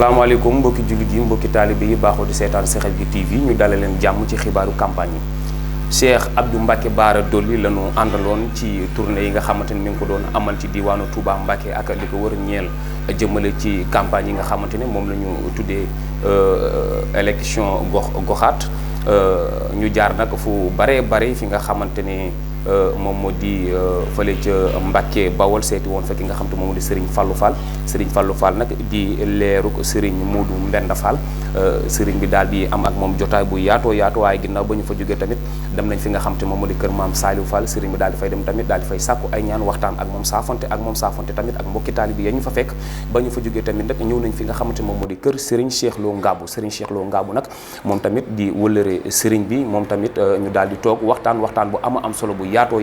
asalaamaaleykum mbokki jullit yi mbokki taalibe yi baaxoo di seetaan Xel gi TV ñu dalal leen jàmm ci xibaaru campagne yi Cheikh Abdou Mbacké Bara Dolly la ñu àndaloon ci tournée yi nga xamante ni mi ngi ko doon amal ci diwaanu Touba Mbacké ak li ko wër ñeel jëmale ci campagne yi nga xamante ne moom la ñu tuddee élection goxaat ñu jaar nag fu bare fi nga xamante ne moom moo di fële ca Mbacké Bawol seeti woon fekk nga xam te moom moo di Serigne Fallou Fall nag di leeru Serigne Modou Mbenda Fall Serigne bi daal di am ak moom jotaay bu yaatoo waaye ginnaaw ba ñu fa jógee tamit dem nañ fi nga xam te moom moo di kër maam Saliou Fall Serigne bi daal di fay dem tamit daal di fay sàkku ay ñaan waxtaan ak moom saafonte tamit ak mbokki taalibe ya ñu fa fekk ba ñu fa jógee tamit nag ñëw nañ fi nga xamante moom moo di kër Serigne Cheikh Lo Ngabou nag moom tamit di wëllëre Serigne bi moom tamit ñu daal di toog waxtaan bu am solo bu yaatoo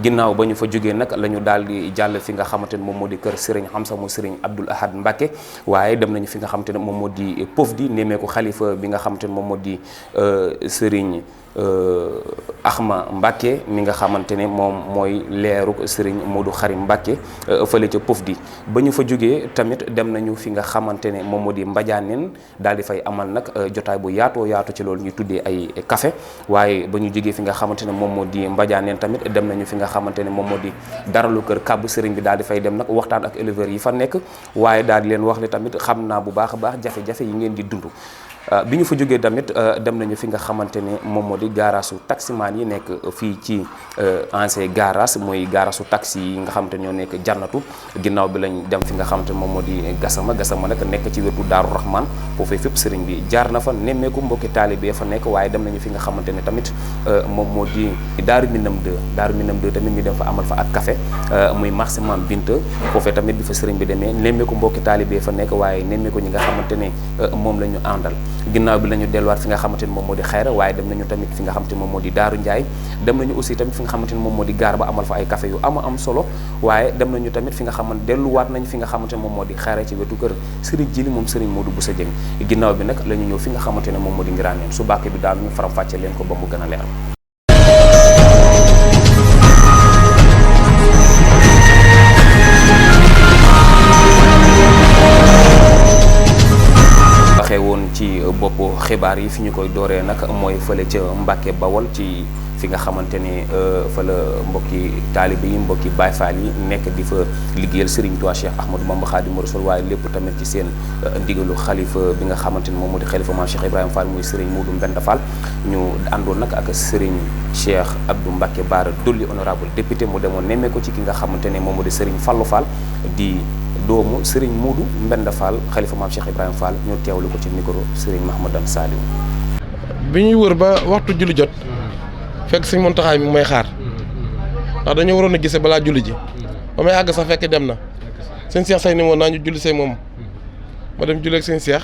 ginnaaw ba ñu fa jógee nag la ñu daal di jàll fi nga xamante ne moom moo di kër Serigne Hamza mu Serigne Abdoul Ahad Mbacké waaye dem nañu fi nga xamante ne moom moo di pof di nemmeeku xalifa bi nga xamante ne moom moo di Serigne Axma Mbacké mi nga xamante ne moom mooy leeru Serigne Modou Xarim Mbacké fële ca pof di ba ñu fa jógee tamit dem nañu fi nga xamante ne moom moo di Mbadianeen daal di fay amal nag jotaay bu yaatoo ci loolu ñu tuddee ay café waaye ba ñu jógee fi nga xamante ne moom moo di Mbadianeen tamit dem nañu fi nga xamante ne moom moo di daralu kër kàbb Serigne bi daal di fay dem nag waxtaan ak éleveurs yi fa nekk waaye daal di leen wax ne tamit xam naa bu baax a baax jafe-jafe yi ngeen di dund bi ñu fa jógee tamit dem nañu fi nga xamante ne moom moo di gaaraasu taximaan yi nekk fii ci ancien garage mooy gaaraasu taxi yi nga xamante ne ñoo nekk jannatu ginnaaw bi lañ dem fi nga xamante ne moom moo di gasama nag nekk ci wetu Daaru Rahman foofee fépp sëriñ bi jaar na fa nemmeeku mbokki taalibe fa nekk waaye dem nañu fi nga xamante ne tamit moom moo di Daaru Minam 2 tamit ñu dem fa amal fa ak café muy marché Mame Binta foofee tamit bi fa sëriñ bi demee nemmeeku mbokki taalibe fa nekk waaye nemmeeku ñi nga xamante ne moom la ñu àndal ginnaaw bi la ñu delluwaat fi nga xamante ni moom moo di xayra waaye dem nañu tamit fi nga xamante ni moom moo di Daaru Njaay dem nañu aussi tamit fi nga xamante ni moom moo di gaar ba amal fa ay café yu am solo waaye dem nañu tamit fi nga xamante delluwaat nañu fi nga xamante ni moom moo di xayra ci wetu kër Serigne Jili moom Serigne Modou Boussa Dieng ginnaaw bi nag la ñu ñëw fi nga xamante ne moom moo di Ngiraaneen su bàkk bi daal ñu faram fàcce leen ko ba mu gën a leer woon ci bopp xibaar yi fi ñu koy dooree nag mooy fële ca Mbacké Bawol ci fi nga xamante ne fa la mbokki taalibe yi mbokki Baay Faal yi nekk di fa liggéeyal Serigne Touba Cheikh Ahmadou Bamba Khadimu Rasul waaye lépp tamit ci seen ndigalu xalifa bi nga xamante ne moom moo di xalifa maam Cheikh Ibrahima Fall muy Serigne Modou Mbenda Fall ñu àndoon nag ak Serigne Cheikh Abdou Mbacké Bara Dolly honorable député mu demoon nemmee ko ci ki nga xamante ne moom moo di Serigne Fallou Fall di doomu Serigne Modou Mbenda Fall xalifa maam Cheikh Ibrahima Fall ñu teewlu ko ci micro Serigne Mahmadan Saliou. bi ñuy wër ba waxtu julli jot fekk Serigne Mountakha mi may xaar ndax dañoo waroon a gisee balaa julli ji ba may àgg sax fekk dem na sëñ Cheikh say ni woon naa ñu julli see moom ma dem julli ak sëñ Cheikh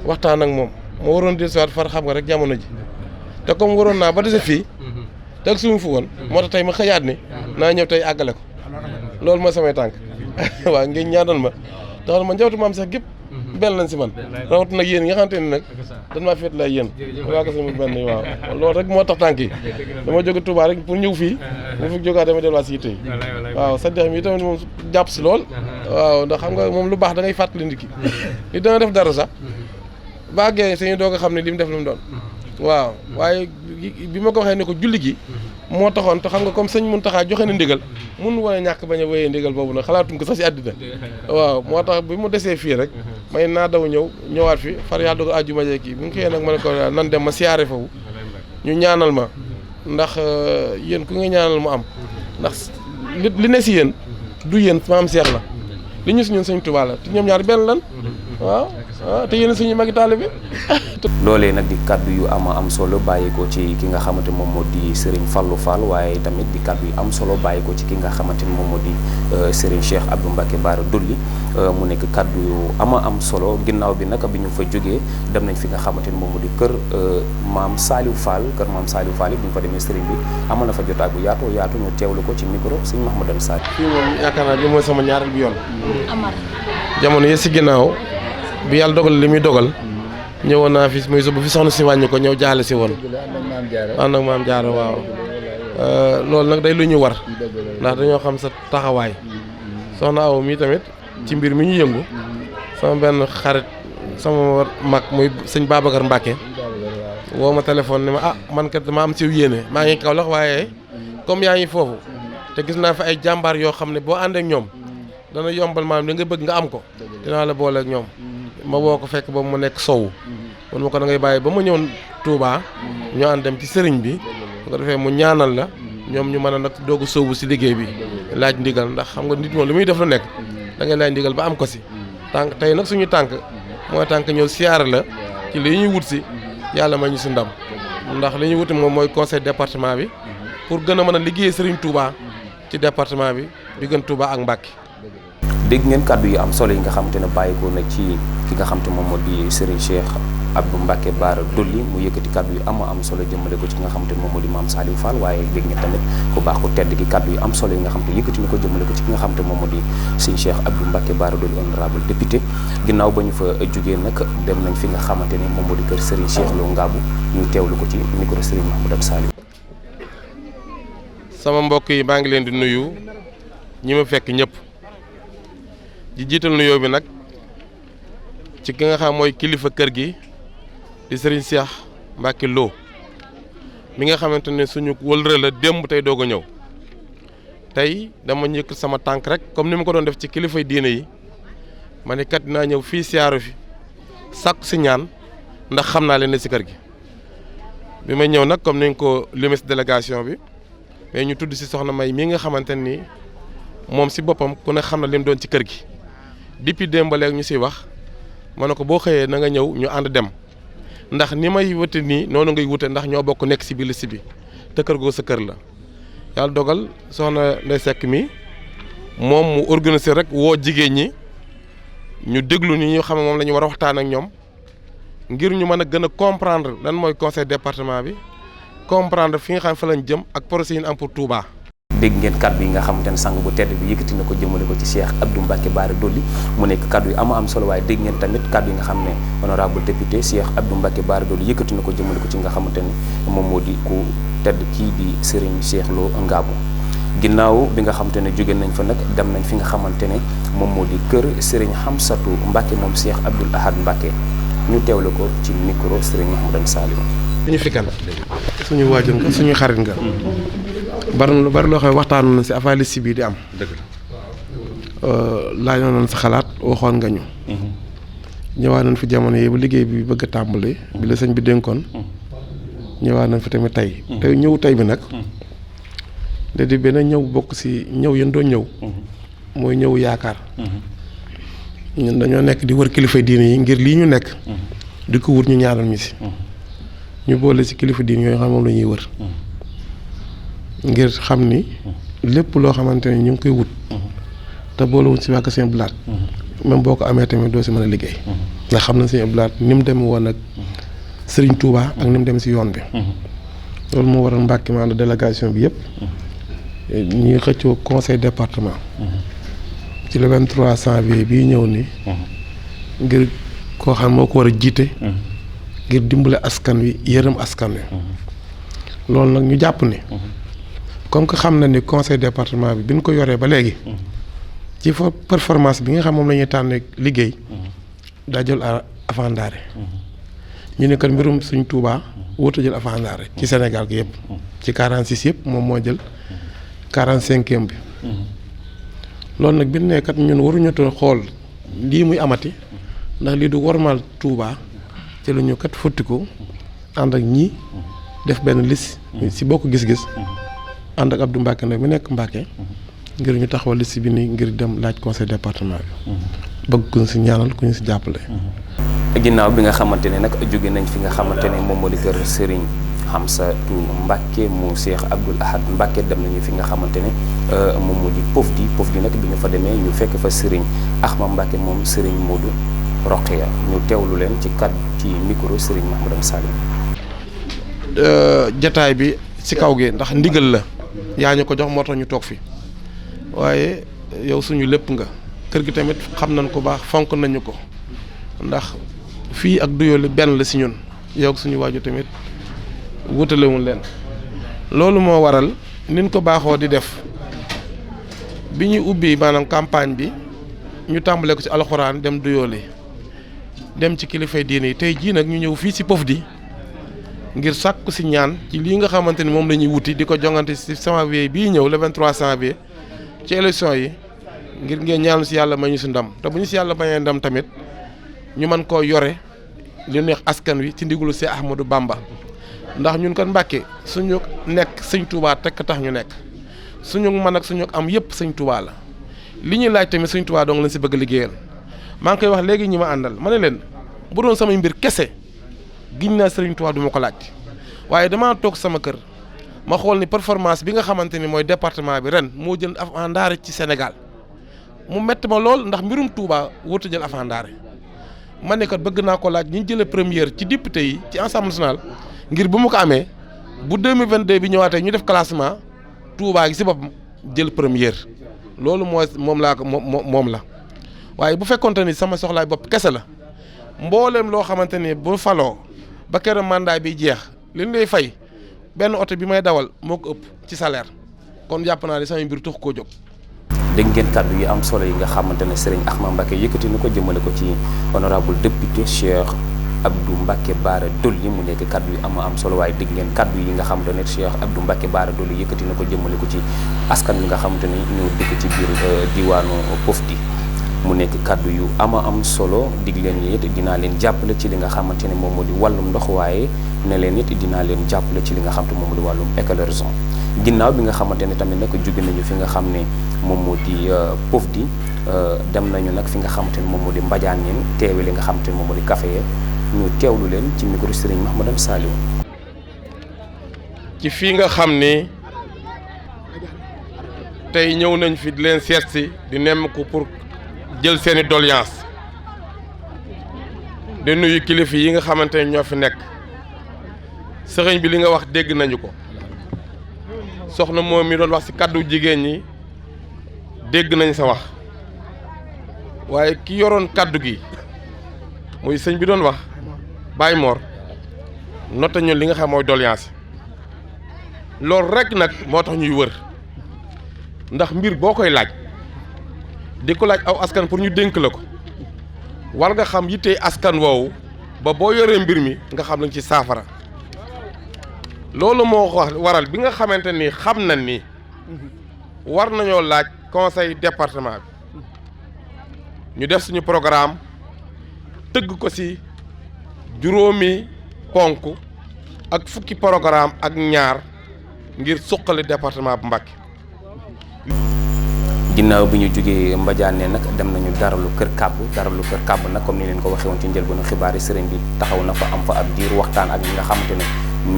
waxtaan ak moom ma waroon di siwaat far xam nga rek jamono ji te comme waroon naa ba dese fii te ak suñu fu woon moo tax tey ma xëyaat ni naa ñëw tey àggale ko loolu mooy samay tànk waaw ngeen ñaanal ma taxal ma njabootu maam sax gépp benn lañ si man rawat nag yéen nga xamante ni nag dañ maa féet lay yéen waa ko sama benn waaw loolu rek moo tax tànk yi dama jóge Touba rek pour ñëw fii mu fi jógaat dama delluwaat si yitte yi waaw sa dex mi tamit moom jàpp si lool waaw ndax xam nga moom lu baax da ngay fàttali nit ki li dana def dara sax baggee sañu doog a xam ne li mu def lu mu doon waaw waaye bi ma ko waxee ne ko julli gi moo taxoon te xam nga comme sëñ Mountakha joxe na ndigal mun wane ñàkk bañ a wéyee ndigal boobu nag xalaatuñ ko sax si àddina waaw moo tax bi mu desee fii rek may naa daw ñëwaat fi far yàlla dogal àjjuma jee kii bi nga xëyee nag ma ne ko nan dem ma siyaare foofu ñu ñaanal ma ndax yéen ku nga ñaanal mu am ndax li ne si yéen du yéen maam Seex la li ñu si ñun sëñ Tuubaa la te ñoom ñaar benn lan waaw te yéen suñu magi taalibe bi loolee nag di kaddu yu am solo bàyyi ko ci ki nga xamante moom moo di Serigne Fallou Fall waaye tamit di kaddu yu am solo bàyyi ko ci ki nga xamante ni moom moo di Serigne Cheikh Abdou Mbacké Bara Dolly mu nekk kaddu yu am solo ginnaaw bi nag bi ñu fa jógee dem nañ fi nga xamante ni moom moo di kër maam Saliou Fall bi ñu fa demee Serigne bi amal na fa jotaay bu yaatu ñu teewlu ko ci micro Serigne Mahmadan Saliou. fii moom yaakaar naa li mooy sama ñaareel bi yoon jamono yi si ginnaaw bi yàlla dogal li muy dogal ñëwoon naa fi muy ba fi soxna si wàññi ko ñëw jaale si woon ànd ak maam Jaara waaw loolu nag day lu ñu war ndax dañoo xam sa taxawaay soxna Awa mi tamit ci mbir mi ñu yëngu sama benn xarit sama mag muy sëñ Babacar Mbacke woo ma téléphone ni ma man kat dama am si yéene maa ngi Kaolack waaye comme yaa ngi foofu te gis naa fa ay jàmbaar yoo xam ne boo ànd ak ñoom dana yombal maanaam li nga bëgg nga am ko dinaa la boole ak ñoom ma woo ko fekk ba mu nekk sowu man ma ko da ngay bàyyi ba ma ñëw Touba ñu ànd dem ci sëriñ bi bu ko defee mu ñaanal la ñoom ñu mën a nag doog a sóobu si liggéey bi laaj ndigal ndax xam nga nit moom li muy def lu nekk da ngay laaj ndigal ba am ko si tànk tey nag suñu tànk mooy tànk ñëw siyaare la ci li ñuy wut si yàlla may ñu si ndam ndax li ñuy wuti moom mooy conseil département bi pour gën a mën a liggéey Serigne Touba ci département bi di gën Touba ak Mbacké. dégg ngeen kàddu yi am solo yi nga xamante ne bàyyikoo na ci ki nga xamante moom moo di Serigne Cheikh Abdou Mbacké Bara Dolly mu yëkkati kàddu yu am solo jëmale ko ci nga xamante ne moom moo di Mame Saliou Fall waaye dégg ngeen tamit ku baax ku tedd ki kàddu yu am solo yi nga xamante yëkkati na ko jëmale ko ci ki nga xamante moom moo di Serigne Cheikh Abdou Mbacké Bara Dolly honorable député ginnaaw ba ñu fa jógee nag dem nañ fi nga xamante ne moom moo di kër Serigne Cheikh Lo Ngabou ñu teewlu ko ci micro Serigne Mahmoudane Saliou. sama mbokk yi maa ngi leen di nuyu ñi ma fekk ñëpp di jiital nuyoo bi nag ci ki nga xam mooy kilifa kër gi di Serigne Cheikh Mbacké Lo mi nga xamante ne suñu wëlre la démb tey doog a ñëw tey dama ñëkk sama tànk rek comme ni ma ko doon def ci kilifay diine yi ma ne kat dinaa ñëw fii siyaaru fi sàkku si ñaan ndax xam naa leen ne si kër gi bi may ñëw nag comme ni nga ko limee si délégation bi mais ñu tudd si soxna May mii nga xamante ni moom si boppam ku ne xam na lim doon ci kër gi depuis démb ba léegi ñu siy wax ma ne ko boo xëyee na nga ñëw ñu ànd dem ndax ni may wute nii noonu ngay wute ndax ñoo bokk nekk si biir liste bi te kër goo sa kër la yàlla dogal soxna Ndeye Seck mi moom mu organiser rek woo jigéen ñi ñu déglu ni ñu xam ne moom la ñu war a waxtaan ak ñoom ngir ñu mën a gën a comprendre lan mooy conseil département bi comprendre fi nga xam fa lañ jëm ak projet yi ñu am pour Touba. dégg ngeen kàddu yi nga xamante ne sang bu tedd bi yëkkati na ko jëmale ko ci Cheikh Abdou Mbacké Bara Dolly mu nekk kàddu yu am solo waaye dégg ngeen tamit kàddu yi nga xam ne honorable député Cheikh Abdou Mbacké Bara Dolly yëkkati na ko jëmale ko ci nga xamante ne moom moo di ku tedd kii di Serigne Cheikh Lo Ngabou ginnaaw bi nga xamante ne jóge nañ fa nag dem nañ fi nga xamante ne moom moo di kër Serigne Hamsatou Mbacké moom Cheikh Abdoul Ahad Mbacké ñu teewlu ko ci micro Serigne Mahmoudane Saliou. suñu fikkan suñu waajur nga suñu xarit nga bari na lu bari loo xam ne waxtaanu na si avant liste bi di am. dëgg la laajoon nañ sa xalaat waxoon nga ñu. ñëwaat nañ fi jamono yi ba liggéey bi bëgg a tàmbali. bi la sëñ bi dénkoon. ñëwaat nañ fi tamit tey. te ñëw tey bi nag. da di benn ñëw bokk si ñëw yéen doon ñëw. mooy ñëw yaakaar. ñun dañoo nekk di wër kilifa diine yi ngir lii ñu nekk. di ko wut ñu ñaanal ñu si. ñu boole si kilifa diine yooyu xam moom la ñuy wër. ngir xam ni lépp loo xamante ne ñu ngi koy wut. te boolewuñ si wàkk seen blaat. même boo ko amee tamit doo si mën a liggéey. ndax xam nañ seen blaat ni mu dem woon ak Serigne Touba ak ni mu dem si yoon bi. loolu moo waral Mbacké maanaam délégation bi yëpp. ñuy xëccoo conseil département. ci le 23 janvier bii ñëw nii. ngir koo xam moo ko war a jiite. ngir dimbale askan wi yërëm askan wi. loolu nag ñu jàpp ni. comme que xam na ni conseil département bi ñu ko yoree ba léegi. ci performance bi nga xam moom la ñuy tànn liggéey. daa jël avandaare. ñu ne kat mbirum suñ Touba wut a jël avandaare ci Sénégal gi yëpp. ci 46 yëpp moom moo jël 45e bi. loolu nag bi ne kat ñun waruñu toog xool lii muy amati ndax lii du wormal Touba ci la ñu kat fottiku ànd ak ñii def benn liste. si bokk gis-gis. ànd ak Abdou Mbacké nag mi nekk Mbacké ngir ñu taxawal liste bi nii ngir dem laaj conseil département bi. bëgg ku ñu si ñaanal ku ñu si jàppale. ginnaaw bi nga xamante ne nag jóge nañ fi nga xamante ne moom moo di kër Serigne Hamsatou Mbacké mu Cheikh Abdoul Ahad Mbacké dem nañu fi nga xamante ne moom moo di Pofdy nag bi ñu fa demee ñu fekk fa Serigne Ahmad Mbacké moom Serigne Modou Rokhaya ñu teewlu leen ci micro Serigne Mahmoudane Saliou. jataay bi si kaw gi ndax ndigal la yaa ñu ko jox moo tax ñu toog fi waaye yow suñu lépp nga kër gi tamit xam nañ ko baax fonk nañu ko ndax fii ak Doyoly benn la si ñun yow suñu waaju tamit wutalewul leen loolu moo waral nin ko baaxoo di def bi ñuy ubbi maanaam campagne bi ñu tàmbale ko ci alxuraan dem Doyoly dem ci kilifay diine yi tey jii nag ñu ñëw fii si Pofdy ngir sàkku si ñaan ci lii nga xamante ni moom la ñuy wuti di ko jongante si janvier bii ñëw le 23 janvier ci élection yi ngir ngeen ñaanu si yàlla may ñu si ndam te bu ñu si yàlla mayee ndam tamit ñu mën koo yore li neex askan wi ci ndigalu Seex Ahmadou Bamba ndax ñun kan Mbàkke suñu nekk sëñ Touba tekk tax ñu nekk suñu mën ak suñu am yëpp sëñ Touba la li ñuy laaj tamit sëñ Touba dong lañ si bëgg liggéeyal maa ngi koy wax léegi ñi ma àndal ma ne leen bu doon samay mbir kese giñ naa sëriñ Touba du ma ko laaj waaye damaa toog sama kër ma xool ni performance bi nga xamante ni mooy département bi ren moo jël afandaare ci Sénégal mu métti ma lool ndax mbirum Touba wóotu jël afandaare ma ne kat bëgg naa ko laaj ñi jëlee première ci député yi ci Assemblée nationale ngir bu mu ko amee bu 2022 bi ñëwaatee ñu def classement Touba gi si boppam jël première loolu moom la waaye bu fekkonte ni sama soxlaay bopp kese la mbooleem loo xamante ni bu faloo ba keroog mandat bi jeex li ñu lay fay benn oto bi may dawal moo ko ëpp ci salaire kon jàpp naa ne samay mbir tax koo jóg. dégg ngeen kàddu yi am solo yi nga xamante ne Serigne Ahmad Mbacké yëkkati na ko jëmale ko ci honorable député Cheikh Abdou Mbacké Bara Dolly mu nekk kàddu yi am solo waaye dégg ngeen kàddu yi nga xamante ne Cheikh Abdou Mbacké Bara Dolly yëkkati na ko jëmale ko ci askan wi nga xamante ne ñoo dëkk ci biir diwaanu Pofdy mu nekk kàddu yu am solo dig leen it dinaa leen jàppale ci li nga xamante ne moom moo di wàllum ndox waaye ne leen it dinaa leen jàppale ci li nga xamante moom moo di wàllum éclairage ginnaaw bi nga xamante ne tamit nag jóge nañu fi nga xam ne moom moo di Pofdy dem nañu nag fi nga xamante ne moom moo di Mbadianeen teewe li nga xamante ne moom moo di café ñu teewlu leen ci micro Serigne Mahmadan Saliou. ci fii nga xam ni tey ñëw nañ fi di leen seet si di nemm ko pour jël seeni doléance di nuyu kilifa yi nga xamante ne ñoo fi nekk sëriñ bi li nga wax dégg nañu ko soxna moom mi doon wax ci kàddu jigéen ñi dégg nañ sa wax waaye ki yoroon kàddu gi muy sëñ bi doon wax Baye Mor noté ñu li nga xam mooy doléance loolu rek nag moo tax ñuy wër ndax mbir boo koy laaj di ko laaj aw askan pour ñu dénk la ko war nga xam yittee askan woowu ba boo yoree mbir mi nga xam lañ ci saafara loolu moo wax waral bi nga xamante ni xam na ni war nañoo laaj conseil département bi ñu def suñu programme tëgg ko ci juróomi ponk ak fukki programme ak ñaar ngir suqali département bu Mbacké. ginnaaw bi ñu jógee Mbadianeen nag dem nañu daralu kër kàbb nag comme ni leen ko waxee woon ci njëlbeenu xibaar yi sëriñ bi taxaw na fa am fa ab diir waxtaan ak ñi nga xamante ne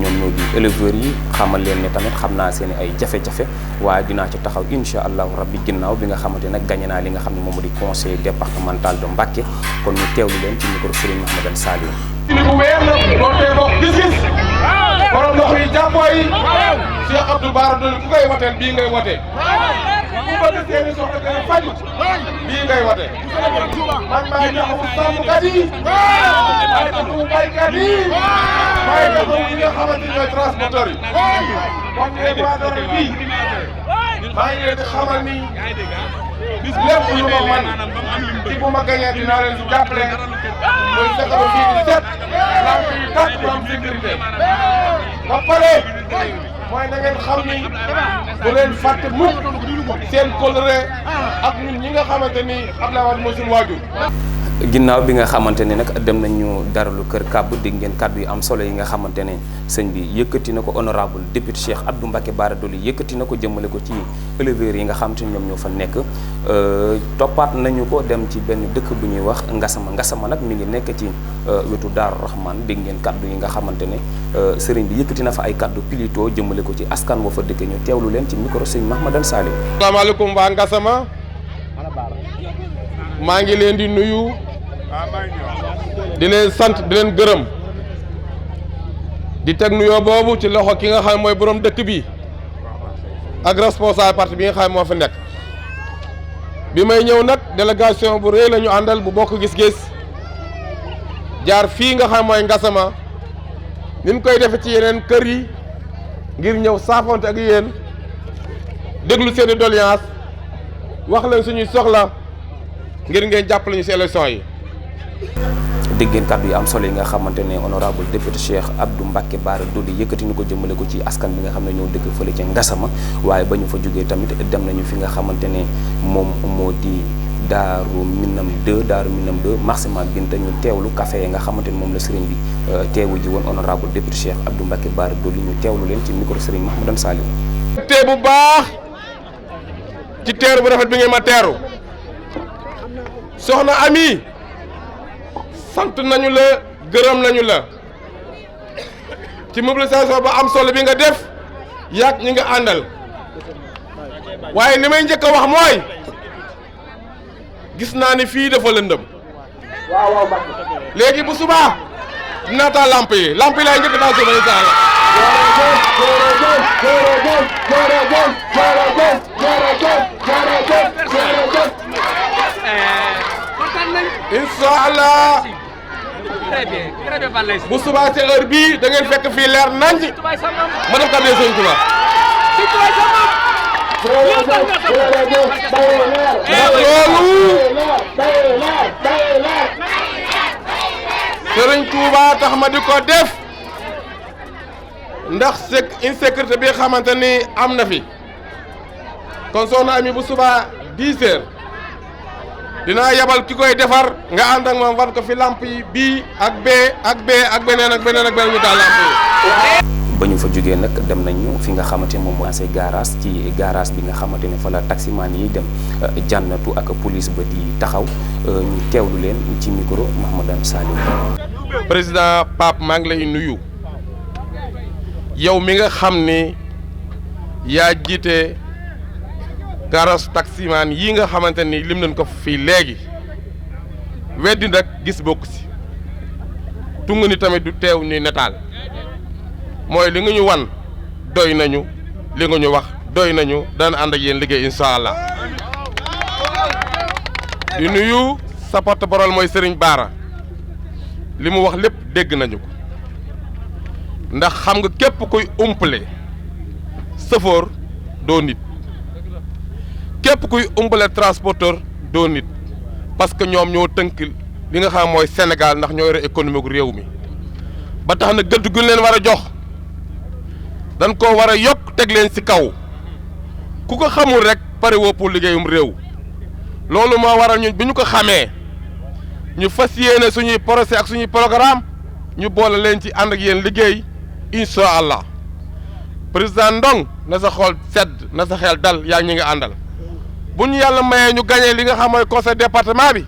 ñoom ñoo di éleveurs yi xamal leen ne tamit xam naa seen ay jafe-jafe waaye dinaa ci taxaw incha allahu rabbi ginnaaw bi nga xamante nag gagné naa li nga xam ne moom di conseil départemental de Mbacké kon ñu teewlu leen ci micro Serigne Mahmadan Saliou. bu weer la doon tee bokk gis-gis borom ndox yi jàppoo yi Cheikh Abdou Bara Dolly ku koy wateel bii ngay watee ku bëgg seeni soxla gën a faju bii ngay watee man maay taxawu sàmmkat yi maay taxawu baykat yi maay taxawu ñi nga xamante ni ñooy transporteur yi kon Equateur bii maa ngi leen di xamal ni lépp lu ma man ci bu ma gañee dinaa leen si jàppale mooy fexe ba fii di set lamp yi tàkk ba am sécurité ba pare mooy na ngeen xam ni bu leen fàtte mukk seen kóllëre ak ñun ñi nga xamante ni Abdoulaye Wade mooy suñu waajur. ginnaaw bi nga xamante ne nag dem nañu daralu kër kàbb dégg ngeen kàddu yi am solo yi nga xamante ne sëñ bi yëkkati na ko honorable député Cheikh Abdou Mbacké Bara Dolly yëkkati na ko jëmale ko ci éleveurs yi nga xamante ne ñoom ñoo fa nekk toppaat nañu ko dem ci benn dëkk bu ñuy wax Ngasama nag mi ngi nekk ci wetu Daaru Rahman dégg ngeen kàddu yi nga xamante ne sëriñ bi yëkkati na fa ay kàddu pilito jëmale ko ci askan woo fa dëkk ñu teewlu leen ci micro sëñ Mahmadan Saliou. asalaamaaleykum waa Ngasama maa ngi leen di nuyu di leen sant di leen gërëm di teg nuyoo boobu ci loxo ki nga xam mooy borom dëkk bi ak responsable parti bi nga xam moo fi nekk bi may ñëw nag délégation bu rëy la ñu àndal bu bokk gis-gis jaar fii nga xam mooy Ngasama ni ñu koy defe ci yeneen kër yi ngir ñëw saafonte ak yéen déglu seeni doléance wax leen suñuy soxla ngir ngeen jàppale ñu ci élection yi. dégg ngeen kàddu yi am solo yi nga xamante ne honorable député Cheikh Abdou Mbacké Bara Dolly yëkkati ñu ko jëmale ko ci askan bi nga xam ne ñoo dëkk fële ca Ngassama waaye ba ñu fa jógee tamit dem nañu fi nga xamante ne moom moo di Daaru Minam 2 Maxima Binta ñu teewlu café yi nga xamante ni moom la sëriñ bi teewu ji woon honorable député Cheikh Abdou Mbacké Bara Dolly ñu teewlu leen ci micro sëriñ Mahmoudane Saliou. tee bu baax ci teeru bu rafet bi ngeen ma teeru soxna Ami sant nañu la gërëm nañu la ci mobilisation ba am solo bi nga def yaag ñi nga àndal waaye li may njëkk a wax mooy gis naa ni fii dafa lëndëm léegi bu subaa dinaa taal lamp yi laay njëkk taal suba incha allah incha allah bu subaa ci heure bii da ngeen fekk fii leer nañ ma def kàddu Sëñ Tuubaa Sëriñ Tuubaa tax ma di ko def ndax insécurité bi xamante ni am na fi kon soxna Ami bu subaa 10 heures dinaa yabal ki koy defar nga ànd ak moom wan ko fi lamp yi bii ak bee ak bee ak beneen ak beneen ak beneen ñu taal lamp yi. ba ñu fa jógee nag dem nañu fi nga xamante ne moom mooy say garage ci garage bi nga xamante ne fa la taximaan yi dem jànnatu ak police ba di taxaw ñu teewlu leen ci micro Mahmoudane Saliou. président Pape maa ngi lay nuyu yow mi nga xam ni yaa jiite garage taximaan yi nga xamante ni lim nañ ko fii léegi weddi nag gis bokk si tungu ni tamit du teew ni nataal mooy li nga ñu wan doy nañu li nga ñu wax doy nañu dana ànd ak yéen liggéey incha allah di nuyu sa porte-parole mooy Serigne Bara li mu wax lépp dégg nañu ko ndax xam nga képp kuy umpale chauffeur doo nit képp kuy umpale transporteur doo nit parce que ñoom ñoo tënk li nga xam mooy Sénégal ndax ñoo yore économie gu réew mi ba tax na gëdd gu leen war a jox dañ koo war a yokk teg leen ci kaw ku ko xamul rek pare woo pour liggéeyum réew loolu moo waral ñun bi ñu ko xamee ñu fas yéene suñuy procès ak suñuy programme ñu boole leen ci ànd ak yéen liggéey incha allah président Ndong na sa xool sedd na sa xel dal yaa ñi nga àndal bu ñu yàlla mayee ñu gagné li nga xam mooy conseil département bi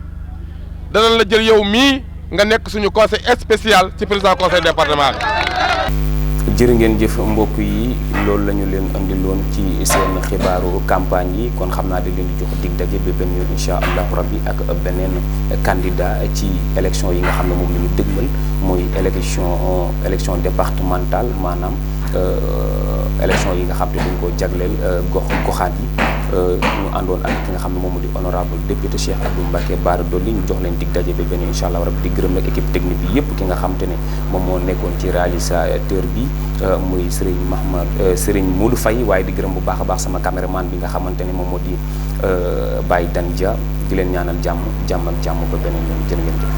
danañ la jël yow mii nga nekk suñu conseil spécial ci président conseil département bi. jërë ngeen jëf mbokk yi loolu la ñu leen andiloon ci seen xibaaru campagne yi kon xam naa di leen di jox dig daje ba benn yoon incha allahu rabbi ak beneen candidat ci élection yi nga xam ne moom la ñu dëgmal mooy élection départementale maanaam élection yi nga xam ne dañ ko jagleel goxaat yi ñu àndoon ak ki nga xam ne moom di honorable député Cheikh Abdou Mbacké Bara Dolly ñu jox leen dig daje ba benn yoon incha allahu rabbi di gërëm nag équipe technique bi yëpp ki nga xam te ne moom moo nekkoon ci réalisateur bi muy Serigne Modou Faye waaye di gërëm bu baax a baax sama caméraman bi nga xamante ne moom moo di Baye Dan Dia di leen ñaanal jàmm ak jàmm ba beneen yoon jërë ngeen jëf